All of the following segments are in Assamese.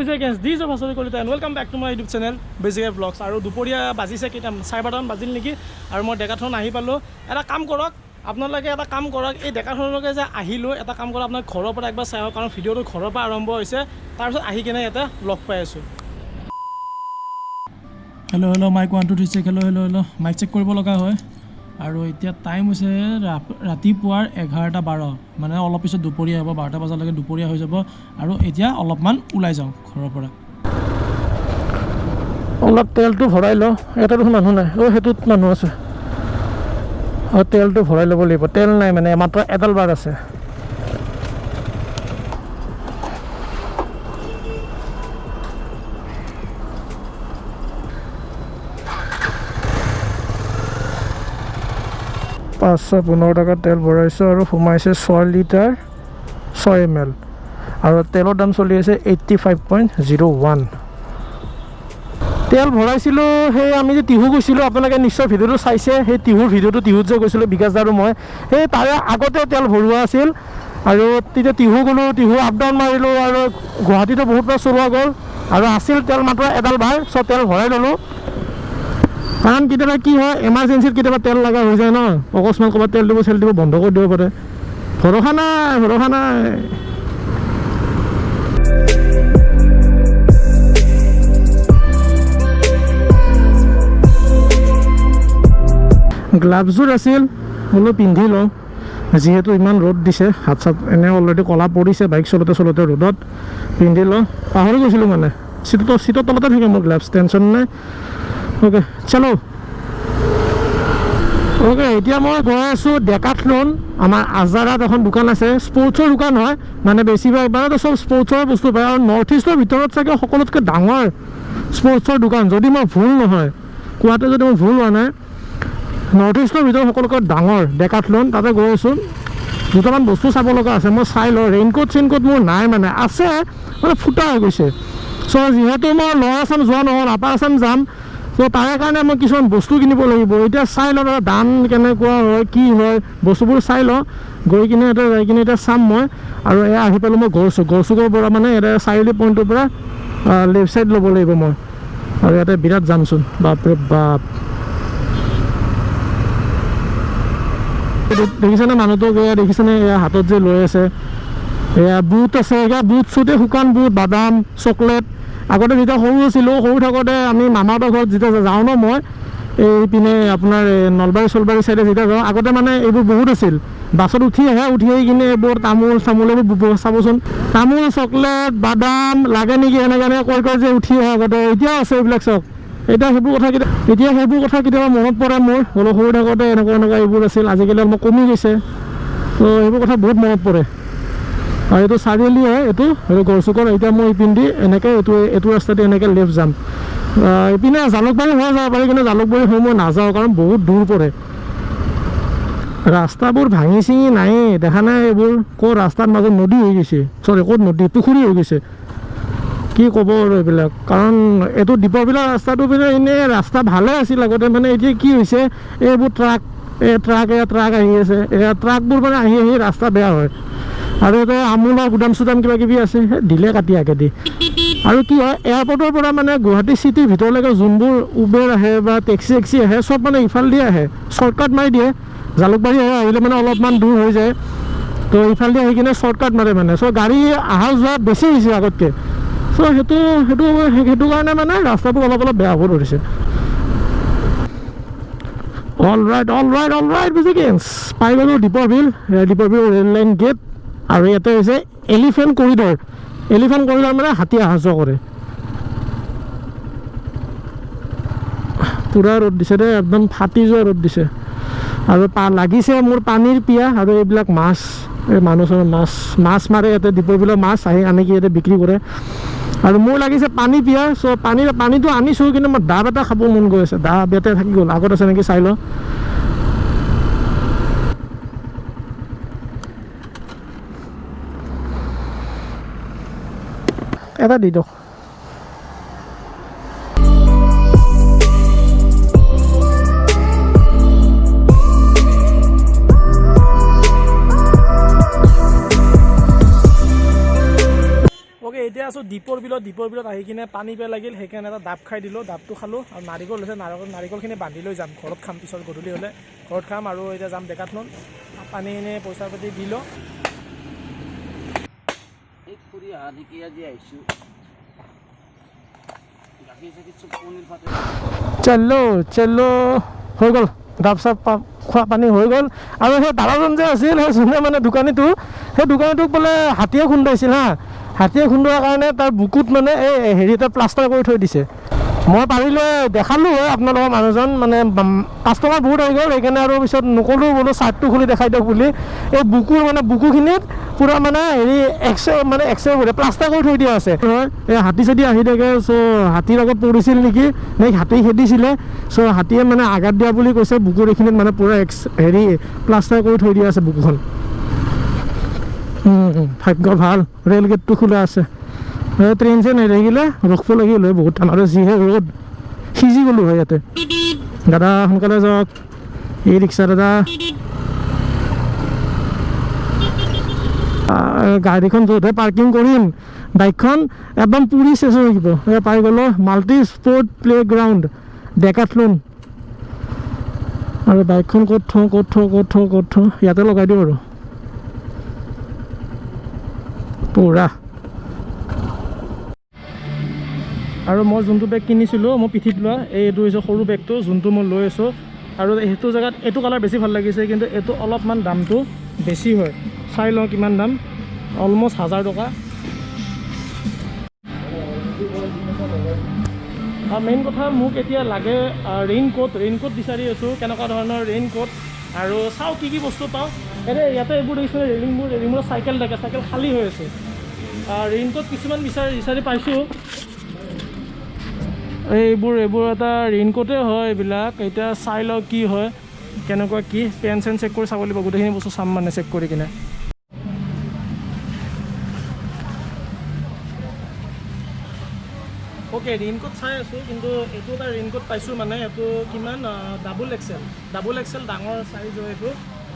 Bijay Games, this is Bhaswati Kalita and welcome back to my YouTube channel Bijay Vlogs. আৰু দুপৰীয়া বাজিছে কেইটা, 12:30মান বাজিল নেকি। আৰু মই ডেকাথন আহি পালোঁ। এটা কাম কৰক আপোনালোকে, এটা কাম কৰক, এই ডেকাথনলৈকে যে আহিলোঁ, এটা কাম কৰক, আপোনাৰ ঘৰৰ পৰা একবাৰ চাই আহক, কাৰণ ভিডিঅ'টো ঘৰৰ পৰা আৰম্ভ হৈছে। তাৰপিছত আহি কিনে ইয়াতে লগ পাই আছোঁ। Hello hello, mic 1 2 3 check, hello hello hello, mic check কৰিব লগা হয়। আৰু এতিয়া টাইম হৈছে ৰাতিপুৱাৰ 11:12, মানে অলপ পিছত দুপৰীয়া হ'ব, 12টা বজালৈকে দুপৰীয়া হৈ যাব। আৰু এতিয়া অলপমান ওলাই যাওঁ ঘৰৰ পৰা। অলপ তেলটো ভৰাই লওঁ। ইয়াতে দেখোন মানুহ নাই। অ', সেইটোত মানুহ আছে। অঁ, তেলটো ভৰাই ল'ব লাগিব। তেল নাই, মানে মাত্ৰ এডাল বাৰ আছে। 515 টকা তেল ভৰাইছোঁ আৰু সোমাইছে 6 লিটাৰ 6 ml। আৰু তেলৰ দাম চলি আছে 85.01। তেল ভৰাইছিলোঁ সেই আমি যে টিহু গৈছিলোঁ, আপোনালোকে নিশ্চয় ভিডিঅ'টো চাইছে, সেই টিহুৰ ভিডিঅ'টো, টিহুত যে গৈছিলোঁ বিকাশ দা আৰু মই, সেই তাৰে আগতে তেল ভৰোৱা আছিল। আৰু তেতিয়া টিহু গ'লোঁ, টিহু আপ ডাউন মাৰিলোঁ আৰু গুৱাহাটীতো বহুতবাৰ চলোৱা গ'ল। আৰু আছিল তেল মাত্ৰ এডাল বাৰ, চ' তেল ভৰাই ল'লোঁ। কাৰণ কেতিয়াবা কি হয়, এমাৰ্জেঞ্চিত কেতিয়াবা তেল লগা হৈ যায় ন, অকস্মাত ক'ৰবাত তেল দিব চেল দিব বন্ধ কৰি দিব পাৰে। ভৰসা নাই, ভৰসা নাই। গ্লাভছযোৰ আছিল, বোলো পিন্ধি লওঁ, যিহেতু ইমান ৰ'দ দিছে, হাত চাত এনেই অলৰেডি ক'লা পৰিছে বাইক চলাওঁতে চলাওঁতে ৰ'দত। পিন্ধি লওঁ, পাহৰি গৈছিলোঁ মানে। চিটৰ তলতে থাকে মোৰ গ্লাভছ, টেনশ্যন নাই। অ'কে, চলো। অ'কে, এতিয়া মই গৈ আছোঁ ডেকাথলন। আমাৰ আজাৰাত এখন দোকান আছে, স্পৰ্টছৰ দোকান হয়। মানে বেছিভাগ মানে চব স্পৰ্টছৰ বস্তু পায় আৰু নৰ্থ ইষ্টৰ ভিতৰত চাগে সকলোতকৈ ডাঙৰ স্পৰ্টছৰ দোকান, যদি মই ভুল নহয় কোৱাতে, যদি মই ভুল হোৱা নাই, নৰ্থ ইষ্টৰ ভিতৰত সকলোতকৈ ডাঙৰ ডেকাথলন, তাতে গৈ আছোঁ। দুটামান বস্তু চাব লগা আছে, মই চাই লওঁ। ৰেইনকোট চেইনকোট মোৰ নাই, মানে আছে, মানে ফুটা হৈ গৈছে। চ' যিহেতু মই লৱাৰ আছাম যোৱা নহ'ল, আপাৰ আছাম যাম, চ' তাৰে কাৰণে মই কিছুমান বস্তু কিনিব লাগিব। এতিয়া চাই লওঁ দাদা, দাম কেনেকুৱা হয়, কি হয়, বস্তুবোৰ চাই লওঁ গৈ কিনে। ইয়াতে যাই কিনে এতিয়া চাম মই। আৰু এয়া আহি পালোঁ মই গড়চুক। গড়চুকৰ পৰা মানে ইয়াতে চাৰিআলি পইণ্টৰ পৰা লেফ্ট ছাইড ল'ব লাগিব মই। আৰু ইয়াতে বিৰাট জামচোন, বাপৰে বাপ। দেখিছেনে মানুহটোক? এয়া দেখিছেনে, এয়া হাতত যে লৈ আছে, এয়া বুট আছে। এয়া বুট চুটে, শুকান বুট, বাদাম, চকলেট। আগতে যেতিয়া সৰু আছিলোঁ, সৰু থাকোঁতে আমি মামাহঁতৰ ঘৰত যেতিয়া যাওঁ ন মই, এইপিনে আপোনাৰ এই নলবাৰী চলবাৰী চাইডে যেতিয়া যাওঁ, আগতে মানে এইবোৰ বহুত আছিল। বাছত উঠি আহে, উঠি আহি কিনে এইবোৰ তামোল চামোল এইবোৰ চাবচোন, তামোল, চকলেট, বাদাম লাগে নেকি, এনেকৈ এনেকৈ কৈ কৈ যে উঠি আহে আগতে। এতিয়াও আছে এইবিলাক চব। এতিয়া সেইবোৰ কথা কেতিয়াবা মনত পৰে মোৰ, বোলো সৰু থাকোঁতে এনেকুৱা এনেকুৱা এইবোৰ আছিল, আজিকালি অলপ কমি গৈছে। ত' সেইবোৰ কথা বহুত মনত পৰে। আৰু এইটো চাৰিআলি হয়, এইটো গড়চুকৰ। এতিয়া মই ইপিনেদি এনেকৈ এইটো ৰাস্তাতে এনেকৈ লেফ্ট যাম। ইপিনে জালুকবাৰী হৈ যাব পাৰি, কিন্তু জালুকবাৰী হৈ মই নাযাওঁ, কাৰণ বহুত দূৰ পৰে। ৰাস্তাবোৰ ভাঙি চিঙি নায়েই, দেখা নাই এইবোৰ ক'ত ৰাস্তাৰ মাজত নদী হৈ গৈছে, চৰি, ক'ত নদী, পুখুৰী হৈ গৈছে। কি ক'ব আৰু এইবিলাক। কাৰণ এইটো দীপৰ বিলৰ ৰাস্তাটো মানে এনেই ৰাস্তা ভালে আছিল আগতে, মানে এতিয়া কি হৈছে, এইবোৰ ট্ৰাক, এই ট্ৰাক, এয়া ট্ৰাক আহি আছে, এয়া ট্ৰাকবোৰ মানে আহি আহি ৰাস্তা বেয়া হয়। আৰু ইয়াতে আমোলৰ গুদাম চুদাম কিবা কিবি আছে, সেই দিলে কাটি আগেদি। আৰু কি হয়, এয়াৰপৰ্টৰ পৰা মানে গুৱাহাটী চিটিৰ ভিতৰলৈকে যোনবোৰ উবেৰ আহে বা টেক্সি চেক্সি আহে, চব মানে ইফালেদি আহে, শ্বৰ্টকাট মাৰি দিয়ে। জালুকবাৰী আহে, আহিলে মানে অলপমান দূৰ হৈ যায়, তো ইফালেদি আহি কিনে শ্বৰ্টকাট মাৰে মানে। চ' গাড়ী অহা যোৱা বেছি হৈছে আগতকৈ। চ' সেইটো সেইটো সেইটো কাৰণে মানে ৰাস্তাবোৰ অলপ অলপ বেয়া হ'ব ধৰিছে। All right, all right, all right, বুজিগেন্স, পাই গ'লোঁ দীপৰ বিল, দীপৰ বিল ৰেল লাইন গেট। আৰু ইয়াতে হৈছে এলিফেণ্ট কৰিডৰ। এলিফেণ্ট কৰিডৰ মানে হাতী অহা যোৱা কৰে। পূৰা ৰ'দ দিছে দেই, একদম ফাটি যোৱা ৰ'দ দিছে। আৰু লাগিছে মোৰ পানীৰ পিয়াহ। আৰু এইবিলাক মাছ, এই মানুহ চানুহ মাছ মাছ মাৰে ইয়াতে, দীপৰ বিলৰ মাছ আহি আনি কি ইয়াতে বিক্ৰী কৰে। আৰু মোৰ লাগিছে পানী পিয়াহ। চ' পানীটো আনিছোঁ, কিন্তু মই ডাব এটা খাব মন গৈ আছে। ডাব ইয়াতে থাকি গ'ল, আগত আছে নেকি চাই লওঁ। এটা দি দিয়ক। অ'কে, এতিয়া আছোঁ। আছোঁ দীপৰ বিলত। দীপৰ বিলত আহি কিনে পানী পিয়াহ লাগিল, সেইকাৰণে এটা ডাব খাই দিলোঁ। ডাবটো খালোঁ আৰু নাৰিকল হৈছে, নাৰিকলখিনি বান্ধি লৈ যাম, ঘৰত খাম পিছত, গধূলি হ'লে ঘৰত খাম। আৰু এতিয়া যাম ডেকাথলন, পানী এনেই পইচা পাতি দি লওঁ। এই ফুৰি অহা দেখি আজি আহিছোঁ। গাখীৰ চাখীৰ চব পনীৰ ফাটে। চলো চলো, হৈ গ'ল, ডাব চাব খোৱা পানী হৈ গ'ল। আৰু সেই দাদাজন যে আছিল, সেই যোনে মানে দোকানীটো, সেই দোকানীটোক বোলে হাতীয়ে খুন্দাইছিল। হা, হাতীয়ে খুন্দোৱাৰ কাৰণে তাৰ বুকুত মানে এই হেৰি এটা প্লাষ্টাৰ কৰি থৈ দিছে। মই পাৰিলে দেখালোঁ হয় আপোনালোকৰ মানুহজন, মানে কাষ্টমাৰ বহুত আহি গ'ল, সেইকাৰণে আৰু পিছত নক'লোঁ, বোলো চাৰ্টটো খুলি দেখাই দিয়ক বুলি। এই বুকুৰ মানে বুকুখিনিত পূৰা মানে হেৰি এক্সৰে, মানে এক্সৰে কৰে, প্লাষ্টাৰ কৰি থৈ দিয়া আছে। এই হাতী চাতী আহি থাকে, চ' হাতীৰ আগত পৰিছিল নেকি নে হাতী খেদিছিলে, চ' হাতীয়ে মানে আঘাত দিয়া বুলি কৈছে। বুকুৰ এইখিনিত মানে পূৰা হেৰি প্লাষ্টাৰ কৰি থৈ দিয়া আছে বুকুখন। ভাগ্য ভাল ৰেল গেটটো খোলা আছে। ট্ৰেইন চেইন আহি থাকিলে ৰখিব লাগিল হয় বহুত টান। আৰু যিহে ৰ'দ, সিজি গ'লোঁ হয় ইয়াতে। দাদা, সোনকালে যাওক। ই ৰিক্সা দাদা। গাড়ীখন য'তহে পাৰ্কিং কৰিম, বাইকখন একদম পুৰি চেচ হৈ থাকিব। এয়া পাই গ'লোঁ, multi sport play ground, Decathlon. আৰু বাইকখন ক'ত থওঁ, ক'ত থওঁ, ক'ত থওঁ, ক'ত থওঁ? ইয়াতে লগাই দিওঁ আৰু পূৰা। আৰু মই যোনটো বেগ কিনিছিলোঁ, মই পিঠিত লোৱা এইটো হৈছে সৰু বেগটো, যোনটো মই লৈ আছোঁ। আৰু সেইটো জেগাত এইটো কালাৰ বেছি ভাল লাগিছে, কিন্তু এইটো অলপমান দামটো বেছি হয়। চাই লওঁ কিমান দাম, অলমষ্ট 1000 টকা। আৰু মেইন কথা, মোক এতিয়া লাগে ৰেইনকোট। ৰেইনকোট বিচাৰি আছোঁ, কেনেকুৱা ধৰণৰ ৰেইনকোট, আৰু চাওঁ কি কি বস্তু পাওঁ। এতিয়া ইয়াতে এইবোৰ দেখিছোঁ, ৰেলিংবোৰত চাইকেল থাকে, চাইকেল খালী হৈ আছে। ৰেইনকোট কিছুমান বিচাৰি বিচাৰি পাইছোঁ। এইবোৰ এটা ৰেইনকোটে হয় এইবিলাক। এতিয়া চাই লওঁ কি হয়, কেনেকুৱা কি। পেন চেন চেক কৰি চাব লাগিব, গোটেইখিনি বস্তু চাম মানে চেক কৰি কিনে। অ'কে, ৰেইনকোট চাই আছোঁ, কিন্তু এইটো এটা ৰেইনকোট পাইছোঁ, মানে এইটো কিমান, ডাবল এক্সেল, ডাবল এক্সেল ডাঙৰ চাইজ হয় এইটো।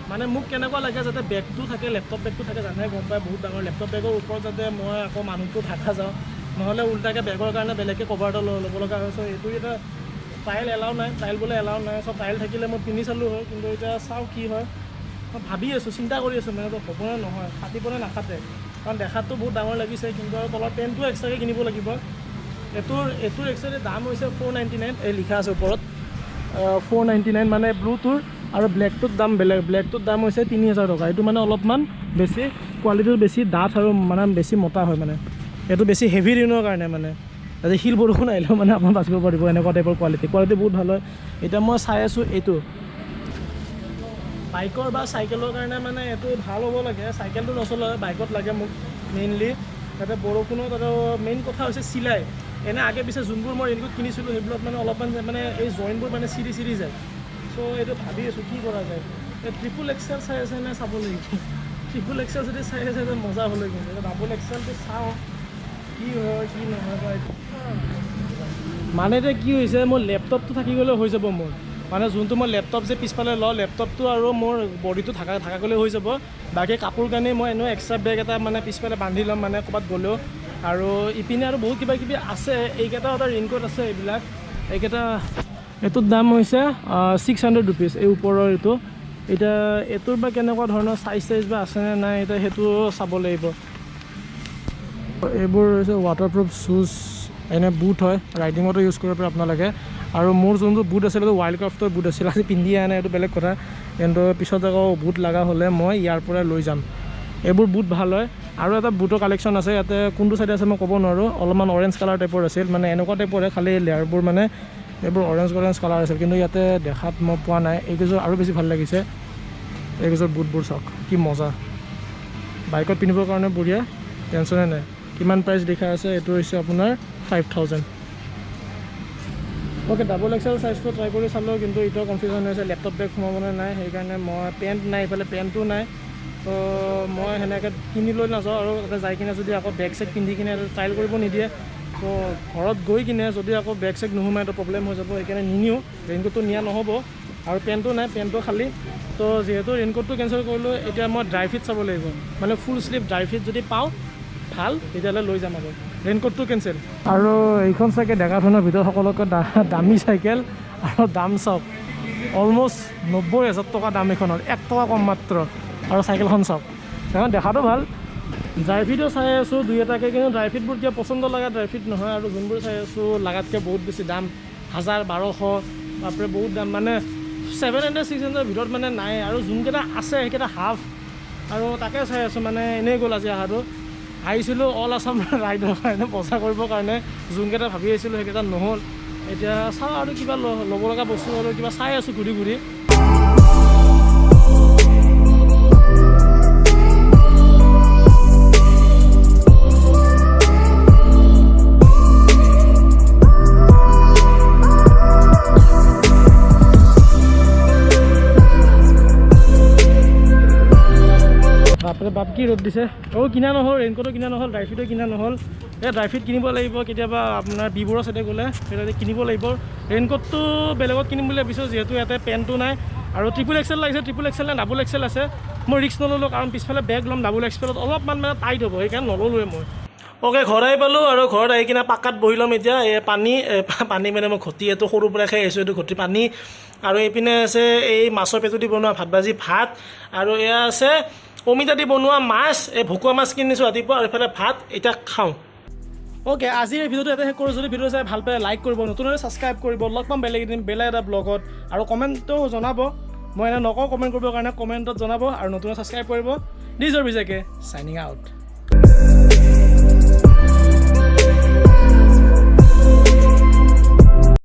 মানে মোক কেনেকুৱা লাগে, যাতে বেগটো থাকে, লেপটপ বেগটো থাকে, জানে গম পায়, বহুত ডাঙৰ লেপটপ বেগৰ ওপৰত যাতে মই আকৌ মানুহটো ঢাকা যাওঁ, নহ'লে উল্টাকৈ বেগৰ কাৰণে বেলেগকৈ কভাৰ এটা ল'ব লগা হয়। চ' এইটো এতিয়া ট্ৰায়েল এলাউ নাই, ট্ৰায়েল বোলে এলাউ নাই। চ' ট্ৰায়েল থাকিলে মই পিন্ধি চালোঁ হয়, কিন্তু এতিয়া চাওঁ কি হয়। মই ভাবি আছোঁ, চিন্তা কৰি আছোঁ, মানে এইটো হ'বনে নহয়, ফাটিবনে নাফাটে, কাৰণ দেখাততো বহুত ডাঙৰ লাগিছে, কিন্তু আৰু তলৰ পেণ্টটো এক্সট্ৰাকৈ কিনিব লাগিব। এইটোৰ একচুৱেলি দাম হৈছে 499, এই লিখা আছে ওপৰত 499, মানে ব্লুটোৰ আৰু ব্লেকটোৰ দাম বেলেগ। ব্লেকটোৰ দাম হৈছে 3000 টকা। এইটো মানে অলপমান বেছি কোৱালিটিটো বেছি ডাঠ আৰু মানে বেছি মোটা হয়, মানে এইটো বেছি হেভি ৰেইনৰ কাৰণে, মানে যাতে শিল বৰষুণ আহিলেও মানে আপোনাৰ বাচিব পাৰিব, এনেকুৱা টাইপৰ কোৱালিটি। কোৱালিটি বহুত ভাল হয়। এতিয়া মই চাই আছোঁ এইটো বাইকৰ বা চাইকেলৰ কাৰণে, মানে এইটো ভাল হ'ব লাগে। চাইকেলটো নচলে, বাইকত লাগে মোক মেইনলি, যাতে বৰষুণত। আৰু মেইন কথা হৈছে চিলাই। এনে আগে পিছে যোনবোৰ মই ৰেইনকোট কিনিছিলোঁ, সেইবোৰত মানে অলপমান মানে এই জইনবোৰ মানে চিৰি চিৰি যায়। চ' এইটো ভাবি আছোঁ কি কৰা যায়। এই ট্ৰিপুল এক্সেল চাই আছে নে চাব লাগিব। ট্ৰিপুল এক্সেল যদি চাই আছে তেতিয়া মজা হ'লে, কিন্তু এতিয়া ডাবল এক্সেলটো চাওঁ কি হয় কি নহয় বা এইটো। মানে এতিয়া কি হৈছে, মোৰ লেপটপটো থাকি গ'লে হৈ যাব মোৰ, মানে যোনটো মই লেপটপ যে পিছফালে লওঁ, লেপটপটো আৰু মোৰ বডিটো থাকা গ'লে হৈ যাব। বাকী কাপোৰ কানি মই এনেও এক্সট্ৰা বেগ এটা মানে পিছফালে বান্ধি ল'ম, মানে ক'ৰবাত গ'লেও। আৰু ইপিনে আৰু বহুত কিবা কিবি আছে। এইকেইটা এটা ৰেইনকোট আছে, এইবিলাক এইকেইটা, এইটোৰ দাম হৈছে 600 ৰুপিজ, এই ওপৰৰ এইটো। এতিয়া এইটোৰ বা কেনেকুৱা ধৰণৰ চাইজ চাইজ বা আছেনে নাই, এতিয়া সেইটো চাব লাগিব। এইবোৰ হৈছে ৱাটাৰপ্ৰুফ শ্বুজ, এনে বুট হয়, ৰাইডিঙতো ইউজ কৰিব পাৰে আপোনালোকে। আৰু মোৰ যোনটো বুট আছিল, সেইটো ৱাইল্ড ক্ৰাফ্টৰ বুট আছিল, আজি পিন্ধি অহা নাই, এইটো বেলেগ কথা। কিন্তু পিছত আকৌ বুট লগা হ'লে মই ইয়াৰ পৰাই লৈ যাম। এইবোৰ বুট ভাল হয়। আৰু এটা বুটৰ কালেকশ্যন আছে ইয়াতে, কোনটো চাইডে আছে মই ক'ব নোৱাৰোঁ, অলপমান অৰেঞ্জ কালাৰ টাইপৰ আছিল, মানে এনেকুৱা টাইপৰে, খালি লেয়াৰবোৰ মানে এইবোৰ অৰেঞ্জ অৰেঞ্জ কালাৰ আছিল, কিন্তু ইয়াতে দেখাত মই পোৱা নাই। এইকেইযোৰ আৰু বেছি ভাল লাগিছে। এইকেইযোৰ বুটবোৰ চাওক কি মজা, বাইকত পিন্ধিবৰ কাৰণে বঢ়িয়া, টেনশ্যনে নাই। কিমান প্ৰাইচ লিখা আছে, এইটো হৈছে আপোনাৰ 5000। অ'কে, ডাবল এক্সেল চাইজটো ট্ৰাই কৰি চালোঁ, কিন্তু এতিয়াও কনফিউজন হৈছে লেপটপ বেগ সোমাবনে নাই, সেইকাৰণে মই পেণ্ট নাই, ইফালে পেণ্টো নাই, তো মই সেনেকৈ কিনি লৈ নাযাওঁ। আৰু তাতে যাই কিনে যদি আকৌ বেগ চেগ পিন্ধি কিনে ট্ৰাইল কৰিব নিদিয়ে, তো ঘৰত গৈ কিনে যদি আকৌ বেগ চেগ নোসোমায় তো প্ৰব্লেম হৈ যাব, সেইকাৰণে নিনিওঁ। ৰেইনকোটটো নিয়া নহ'ব আৰু পেণ্টো নাই, পেণ্টো খালী। তো যিহেতু ৰেইনকোটটো কেঞ্চেল কৰিলোঁ, এতিয়া মই ড্ৰাই ফিট চাব লাগিব, মানে ফুল শ্লিভ ড্ৰাই ফিট যদি পাওঁ ভাল, তেতিয়াহ'লে লৈ যাম আৰু। ৰেইনকোটটো কেঞ্চেল। আৰু এইখন চাইকেল ডেকাথনৰ ভিতৰত সকলোতকৈ দামী চাইকেল আৰু দাম চাওক, অলমষ্ট 90,000 টকা দাম এইখনৰ, 1 টকা কম মাত্ৰ। আৰু চাইকেলখন চাওক, এখন দেখাটো ভাল। ড্ৰাই ফিটো চাই আছোঁ দুই এটাকৈ, কিন্তু ড্ৰাই ফিটবোৰ কিবা পচন্দ লগা ড্ৰাই ফিট নহয়। আৰু যোনবোৰ চাই আছোঁ লাগাতকৈ বহুত বেছি দাম, 1000 1200, বাপৰে বহুত দাম, মানে 700 600 ভিতৰত মানে নাই। আৰু যোনকেইটা আছে সেইকেইটা হাফ। আৰু তাকে চাই আছোঁ, মানে এনেই গ'ল আজি অহাটো। আহিছিলোঁ অল আছাম ৰাইডৰ কাৰণে, বজাৰ কৰিবৰ কাৰণে, যোনকেইটা ভাবি আহিছিলোঁ সেইকেইটা নহ'ল। এতিয়া চাওঁ আৰু কিবা ল'ব লগা বস্তু আৰু কিবা চাই আছোঁ ঘূৰি ঘূৰি। বাপৰে বাপ কি ৰ'দ দিছে। অ' কিনা নহ'ল, ৰেইনকোটো কিনা নহ'ল, ড্ৰাই ফ্ৰুটো কিনা নহ'ল। এই ড্ৰাই ফ্ৰুট কিনিব লাগিব কেতিয়াবা আপোনাৰ বিবোৰৰ চাইডে গ'লে তেতিয়া কিনিব লাগিব। ৰেইনকোটটো বেলেগত কিনিম বুলি ভাবিছোঁ, যিহেতু ইয়াতে পেণ্টটো নাই। আৰু ট্ৰিপল এক্সেল লাগিছে, ট্ৰিপল এক্সেল নে ডাবল এক্সেল আছে, মই ৰিস্ক নল'লোঁ, কাৰণ পিছফালে বেগ ল'ম, ডাবল এক্সেলত অলপমান মানে টাইট হ'ব, সেইকাৰণে নল'লোৱে মই। অ'কে, ঘৰ আহি পালোঁ আৰু ঘৰত আহি কিনে পাকাত বহি ল'ম এতিয়া। এই পানী, এই পানী মানে মই ঘটি এইটো সৰুৰ পৰাই খাই আহিছোঁ, এইটো ঘটি পানী। আৰু এইপিনে আছে এই মাছৰ পেটু দি বনোৱা ভাত ভাজি ভাত, আৰু এয়া আছে অমিতা দি বনোৱা মাছ, এই ভকুৱা মাছ কিনিছোঁ ৰাতিপুৱা, আৰু এইফালে ভাত এতিয়া খাওঁ। অ'কে, আজিৰ এই ভিডিঅ'টো ইয়াতে শেষ কৰোঁ। যদি ভিডিঅ'টো চাই ভাল পায় লাইক কৰিব, নতুন হ'লে ছাবস্ক্ৰাইব কৰিব। লগ পাম বেলেগ এদিন বেলেগ এটা ব্লগত, আৰু কমেণ্টো জনাব, মই এনে নকওঁ কমেণ্ট কৰিবৰ কাৰণে, কমেণ্টত জনাব, আৰু নতুন ছাবস্ক্ৰাইব কৰিব। নিজৰ বিজেকে চাইনিং আউট।